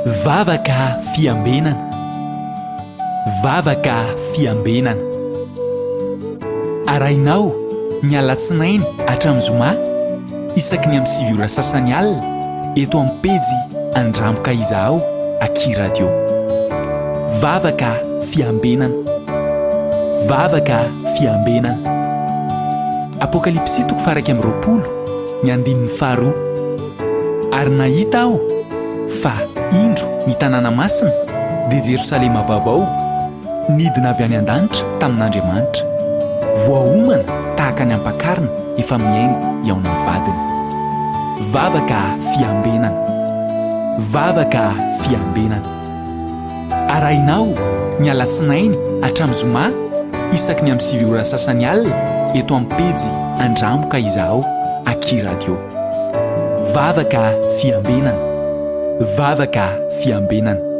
Vavaka fiambenana. Vavaka fiambenana. Arahinao ny alatsinainy hatramin'ny zoma isaky ny amin'ny 9 ora sasany alina eto amin'ny pejy Andramoka Izahao aky Radio. Vavaka fiambenana. Vavaka fiambenana. Apokalypsy toko faha 21 ny andininy faharoa. Ary nahita aho fa, indro, ny tanàna masina, dia Jerosalema vaovao, nidina avy any an-danitra tamin'Andriamanitra, voaomana tahaka ny ampakarina efa mihaingo hihaona amin'ny vadiny. Vavaka fiambenana. Vavaka fiambenana. Arahinao ny alatsinainy hatramin'ny zoma isaky ny amin'ny 9 ora sasany alina eto amin'ny pejy Andramo ka izahao aky Radio. Vavaka fiambenana. Vavaka fiambenana.